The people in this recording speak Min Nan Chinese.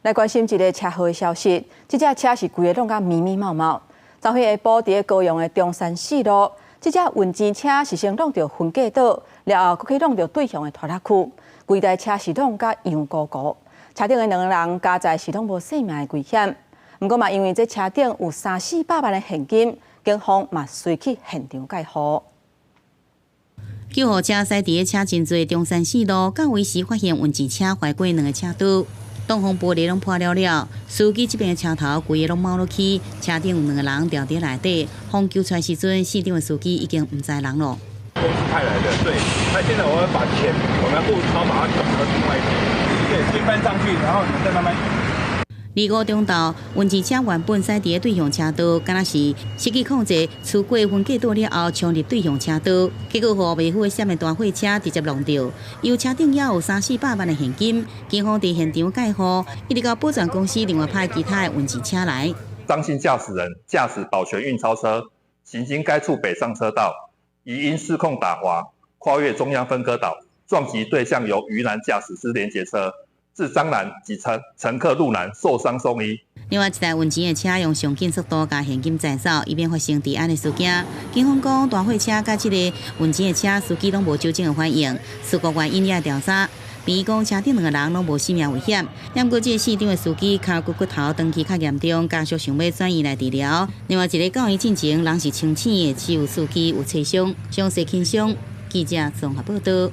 來關心一个車禍的消息，這隻車是規个弄甲密密麻麻。昨昏下晡，佇高雄的中山四路，這隻運錢車是先挵著分隔島，了後閣去挵著對向的拖拉庫，規台車是弄甲羊糊糊。車頂的兩个人佳哉是攏無性命的危險。毋過嘛，因為這車頂有三四百萬的現金，警方嘛隨去現場蓋護。救護車駛佇咧車真濟中山四路，到位時發現運錢車橫過兩个車道。擋風玻璃攏破了了，司機這邊的車頭規个攏貓落去，車頂有兩个人牢佇內底，予救出來時陣，現場的司機已經毋知人囉。公司派來的，對。那現在我要把錢，我們要戶鈔把它轉到另外一邊，對，先搬上去，然後你們再慢慢。二五中晝，運錢車原本駛佇咧對向車道，敢若是失去控制，出過分隔島了後，衝入對向車道，結果予袂赴的閃的大貨車直接挵著。由車頂猶有三四百萬的現金，警方佇現場蓋護，一直到保全公司另外派其他的運錢車來。張姓駕駛人駕駛保全運鈔車行經該處北上車道，疑因失控打滑，跨越中央分隔島，撞擊對向由余男駕駛之連結車。致張男及乘客陸男受傷送醫。另外一台運錢的車用上緊速度共現金載走，以免發生治安的事件。警方講，大貨車佮這个運錢的車司機攏無酒精的反應，事故原因也調查。病院講車頂兩个人攏無性命危險，毋過這个死傷的司機跤骨骨頭斷去較嚴重，家屬想欲轉院來治療。另外一个到院進前人是清醒的，只有司機有擦傷，傷勢輕傷。記者綜合報道。